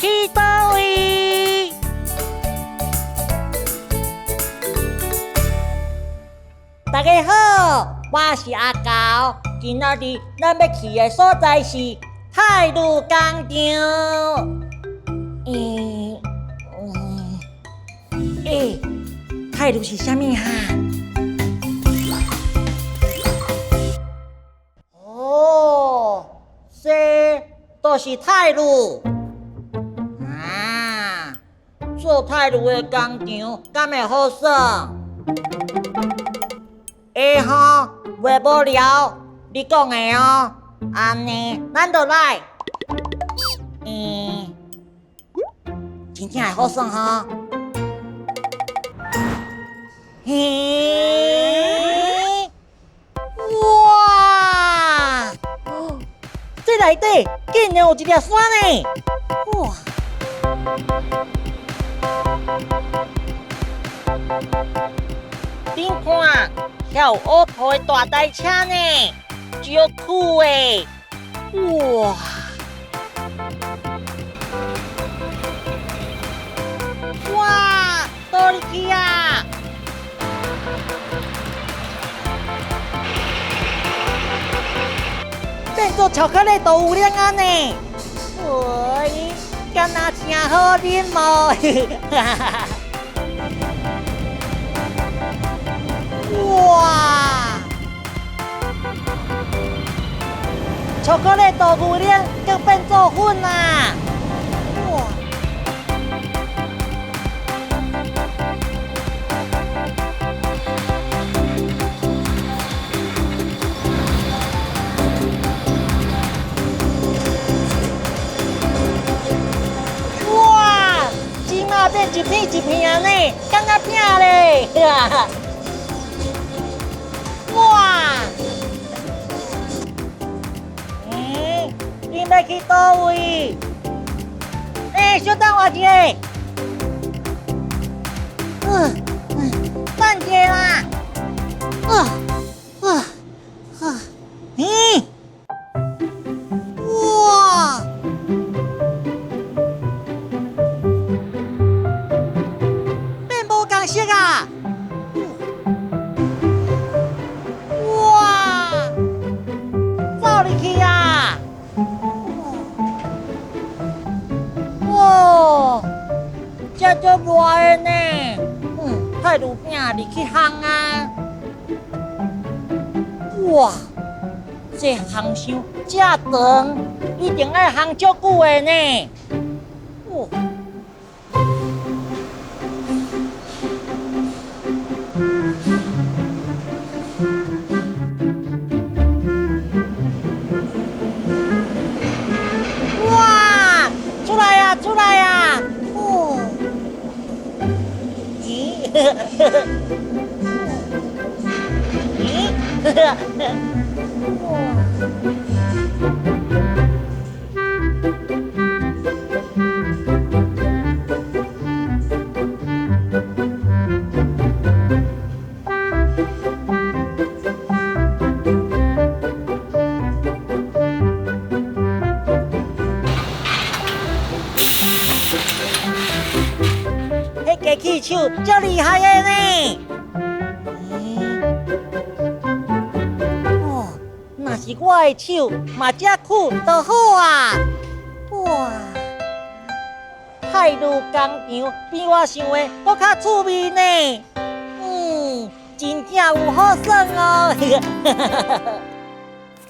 去佗位？大家好，我是阿猴。今仔日咱欲去的所在是泰魯工場。欸欸，泰魯是啥物哈？哦，這都是泰魯。啊，做泰魯的工廠敢會好耍？會吼，袂無聊，你講的哦，按呢，咱就來。嗯，真正會好耍吼。嘿，哇，這內底竟然有一粒山呢！哇！恁看，遐有烏塗的大台車呢，足酷的！哇！哇，倒入去啊！變做巧克力豆腐奶按呢？喂，敢若誠好啉哦！哇！巧克力豆牛奶閣變做粉啊！哇！哇！這馬變一片一片按呢，感覺拼咧！哇！嗯，恁欲去佗位？欸，小等我一下。等一下啦。啊啊啊！咦？哇！變無仝色啊！哇！走入去啊！哇！這足熱的呢。泰魯餅入去烘啊！哇！這烘箱這長，一定愛烘足久的呢。哇！哇！出來啊！出來啊！哦！咦？咦？哇！彼機器手足厲害的呢！哦，若是我的手嘛這久就好啊！哇，泰魯工場比我想的閣較趣味呢。嗯，真正有好耍哦！